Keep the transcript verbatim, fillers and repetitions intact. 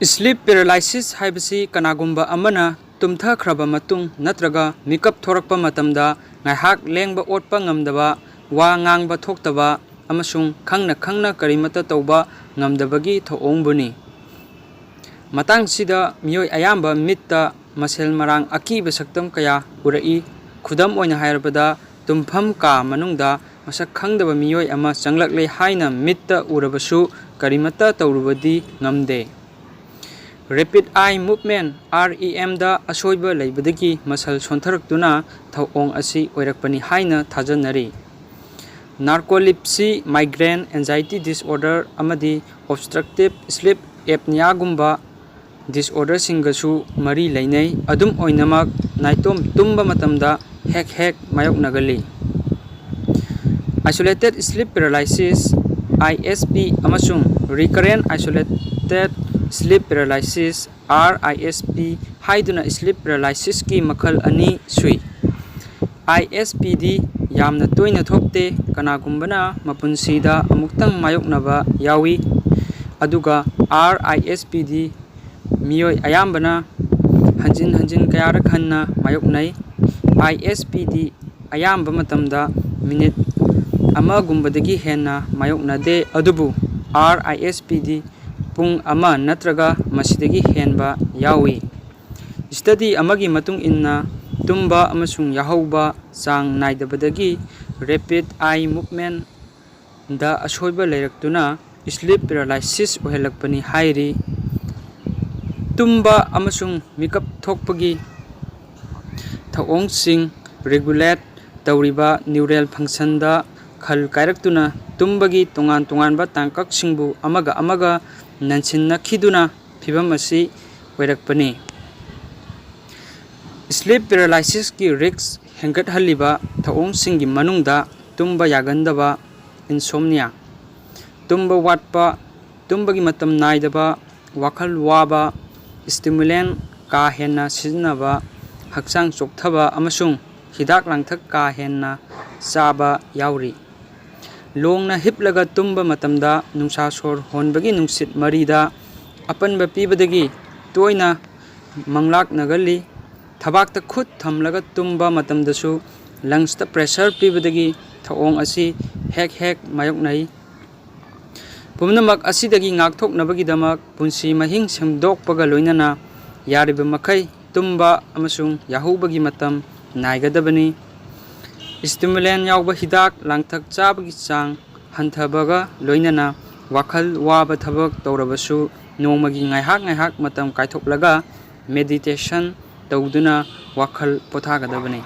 Sleep paralysis ꯍꯥꯏꯕꯁꯤ ꯀꯅꯥꯒꯨꯝꯕ ꯑꯃꯅ ꯇꯨꯝꯊꯈ꯭ꯔꯕ ꯃꯇꯨꯡ ꯅꯠꯇ꯭ꯔꯒ ꯃꯤꯀꯞ ꯊꯣꯔꯛꯄ ꯃꯇꯝꯗ ꯉꯥꯏꯍꯥꯛ ꯂꯦꯡꯕ ꯑꯣꯠꯄ ꯉꯝꯗꯕ, ꯋꯥ ꯉꯥꯡꯕ ꯊꯣꯛꯇꯕ ꯑꯃꯁꯨꯡ ꯈꯪꯅ ꯈꯪꯅ ꯀꯔꯤꯃꯠꯇ ꯇꯧꯕ ꯉꯝꯗꯕꯒꯤ ꯊꯧꯑꯣꯡꯕꯨꯅꯤ꯫ ꯃꯇꯥꯡꯁꯤꯗ ꯃꯤꯑꯣꯏ ꯑꯌꯥꯝꯕ ꯃꯤꯠꯇ ꯃꯁꯦꯜ ꯃꯔꯥꯡ ꯑꯀꯤꯕ ꯁꯛꯇꯝ ꯀꯌꯥ ꯎꯔꯛꯏ꯫ ꯈꯨꯗꯝ ꯑꯣꯏꯅ ꯍꯥꯏꯔꯕꯗ, ꯇꯨꯝꯐꯝ ꯀꯥ ꯃꯅꯨꯡꯗ ꯃꯁꯛ ꯈꯪꯗꯕ ꯃꯤꯑꯣꯏ ꯑꯃ ꯆꯪꯂꯛꯂꯦ ꯍꯥꯏꯅ ꯃꯤꯠꯇ ꯎꯔꯕꯁꯨ ꯀꯔꯤꯃꯠꯇ ꯇꯧꯔꯨꯕꯗꯤ ꯉꯝꯗꯦ꯫ Rapid Eye Movement, REM ꯗ ꯑꯁꯣꯏꯕ ꯂꯩꯕꯗꯒꯤ ꯃꯁꯜ ꯁꯣꯟꯊꯔꯛꯇꯨꯅ ꯊꯧꯑꯣꯡ ꯑꯁꯤ ꯑꯣꯏꯔꯛꯄꯅꯤ ꯍꯥꯏꯅ ꯊꯥꯖꯅꯔꯤ꯫ Narcolepsy, migraine, anxiety disorder ꯑꯃꯗꯤ obstructive sleep apnea ꯒꯨꯝꯕ disorder ꯁꯤꯡꯒꯁꯨ ꯃꯔꯤ ꯂꯩꯅꯩ꯫ ꯑꯗꯨꯝ ꯑꯣꯏꯅꯃꯛ, ꯅꯥꯏꯇꯣꯝ ꯇꯨꯝꯕ ꯃꯇꯝꯗ ꯍꯦꯛ ꯍꯦꯛ ꯃꯥꯌꯣꯛꯅꯒꯜꯂꯤ꯫ Isolated sleep paralysis, ISP, ꯑꯃꯁꯨꯡ recurrent isolated sleep paralysis, RISP, ꯍꯥꯏꯗꯨꯅ sleep paralysis ꯀꯤ ꯃꯈꯜ ꯑꯅꯤ ꯁꯨꯏ꯫ ISP ꯗꯤ ꯌꯥꯝꯅ ꯇꯣꯏꯅ ꯊꯣꯛꯇꯦ, ꯀꯅꯥꯒꯨꯝꯕꯅ ꯃꯄꯨꯟꯁꯤꯗ ꯑꯃꯨꯛꯇꯪ ꯃꯥꯌꯣꯛꯅꯕ ꯌꯥꯎꯏ꯫ ꯑꯗꯨꯒ RISP ꯗꯤ ꯃꯤꯑꯣꯏ ꯑꯌꯥꯝꯕꯅ ꯍꯟꯖꯤꯟ ꯍꯟꯖꯤꯟ ꯀꯌꯥꯔꯛ ꯍꯟꯅ ꯃꯥꯌꯣꯛꯅꯩ꯫ ISP ꯗꯤ ꯑꯌꯥꯝꯕ ꯃꯇꯝꯗ ꯃꯤꯅꯤꯠ ꯑꯃꯒꯨꯝꯕꯗꯒꯤ ꯍꯦꯟꯅ ꯃꯥꯌꯣꯛꯅꯗꯦ, ꯑꯗꯨꯕꯨ RISP ꯗꯤ ꯄꯨꯡ ꯑꯃ ꯅꯠꯇ꯭ꯔꯒ ꯃꯁꯤꯗꯒꯤ ꯍꯦꯟꯕ ꯌꯥꯎꯏ꯫ Study ꯑꯃꯒꯤ ꯃꯇꯨꯡ ꯏꯟꯅ, ꯇꯨꯝꯕ ꯑꯃꯁꯨꯡ ꯌꯥꯍꯧꯕ ꯆꯥꯡ ꯅꯥꯏꯗꯕꯗꯒꯤ rapid eye movement ꯗ ꯑꯁꯣꯏꯕ ꯂꯩꯔꯛꯇꯨꯅ sleep paralysis ꯑꯣꯏꯍꯜꯂꯛꯄꯅꯤ ꯍꯥꯏꯔꯤ꯫ ꯇꯨꯝꯕ ꯑꯃꯁꯨꯡ ꯃꯤꯀꯞ ꯊꯣꯛꯄꯒꯤ ꯊꯧꯑꯣꯡꯁꯤꯡ regulate ꯇꯧꯔꯤꯕ neural function ꯗ ꯈꯜ ꯀꯥꯏꯔꯛꯇꯨꯅ ꯇꯨꯝꯕꯒꯤ ꯇꯣꯉꯥꯟ ꯇꯣꯉꯥꯟꯕ ꯇꯥꯡꯀꯛꯁꯤꯡꯕꯨ ꯑꯃꯒ ꯑꯃꯒ ꯅꯟꯁꯤꯟꯅꯈꯤꯗꯨꯅ ꯐꯤꯚꯝ ꯑꯁꯤ ꯑꯣꯏꯔꯛꯄꯅꯤ꯫ Sleep paralysis ꯀꯤ risk ꯍꯦꯟꯒꯠꯍꯜꯂꯤꯕ ꯊꯧꯑꯣꯡꯁꯤꯡꯒꯤ ꯃꯅꯨꯡꯗ ꯇꯨꯝꯕ ꯌꯥꯒꯟꯗꯕ, insomnia, ꯇꯨꯝꯕ ꯋꯥꯠꯄ, ꯇꯨꯝꯕꯒꯤ ꯃꯇꯝ ꯅꯥꯏꯗꯕ, ꯋꯥꯈꯜ ꯋꯥꯕ, stimulant ꯀꯥ ꯍꯦꯟꯅ ꯁꯤꯖꯤꯟꯅꯕ, ꯍꯛꯆꯥꯡ ꯆꯣꯛꯊꯕ ꯑꯃꯁꯨꯡ ꯍꯤꯗꯥꯛ ꯂꯥꯡꯊꯛ ꯀꯥ ꯍꯦꯟꯅ ꯆꯥꯕ ꯌꯥꯎꯔꯤ꯫ ꯂꯣꯡꯅ ꯍꯤꯞꯂꯒ ꯇꯨꯝꯕ ꯃꯇꯝꯗ ꯅꯨꯡꯁꯥ ꯁꯣꯔ ꯍꯣꯟꯕꯒꯤ ꯅꯨꯡꯁꯤꯠ ꯃꯔꯤꯗ ꯑꯄꯟꯕ ꯄꯤꯕꯗꯒꯤ ꯇꯣꯏꯅ ꯃꯪꯂꯥꯛꯅꯒꯜꯂꯤ꯫ ꯊꯕꯥꯛꯇ ꯈꯨꯠ ꯊꯝꯂꯒ ꯇꯨꯝꯕ ꯃꯇꯝꯗꯁꯨ ꯂꯪꯁꯇ ꯄ꯭ꯔꯦꯁꯔ ꯄꯤꯕꯗꯒꯤ ꯊꯧꯑꯣꯡ ꯑꯁꯤ ꯍꯦꯛ ꯍꯦꯛ ꯃꯥꯌꯣꯛꯅꯩ꯫ ꯄꯨꯝꯅꯃꯛ ꯑꯁꯤꯗꯒꯤ ꯉꯥꯛꯊꯣꯛꯅꯕꯒꯤꯗꯃꯛ ꯄꯨꯟꯁꯤ ꯃꯍꯤꯡ ꯁꯦꯝꯗꯣꯛꯄꯒ ꯂꯣꯏꯅꯅ ꯌꯥꯔꯤꯕ ꯃꯈꯩ ꯇꯨꯝꯕ ꯑꯃꯁꯨꯡ ꯌꯥꯍꯧꯕꯒꯤ ꯃꯇꯝ ꯅꯥꯏꯒꯗꯕꯅꯤ꯫ ꯁ꯭ꯇꯤꯃꯨꯂꯦꯟ ꯌꯥꯎꯕ ꯍꯤꯗꯥꯛ ꯂꯥꯡꯊꯛ ꯆꯥꯕꯒꯤ ꯆꯥꯡ ꯍꯟꯊꯕꯒ ꯂꯣꯏꯅꯅ ꯋꯥꯈꯜ ꯋꯥꯕ ꯊꯕꯛ ꯇꯧꯔꯕꯁꯨ ꯅꯣꯡꯃꯒꯤ ꯉꯥꯏꯍꯥꯛ ꯉꯥꯏꯍꯥꯛ ꯃꯇꯝ ꯀꯥꯏꯊꯣꯛꯂꯒ ꯃꯦꯗꯤꯇꯦꯁꯟ ꯇꯧꯗꯨꯅ ꯋꯥꯈꯜ ꯄꯣꯊꯥꯒꯗꯕꯅꯤ꯫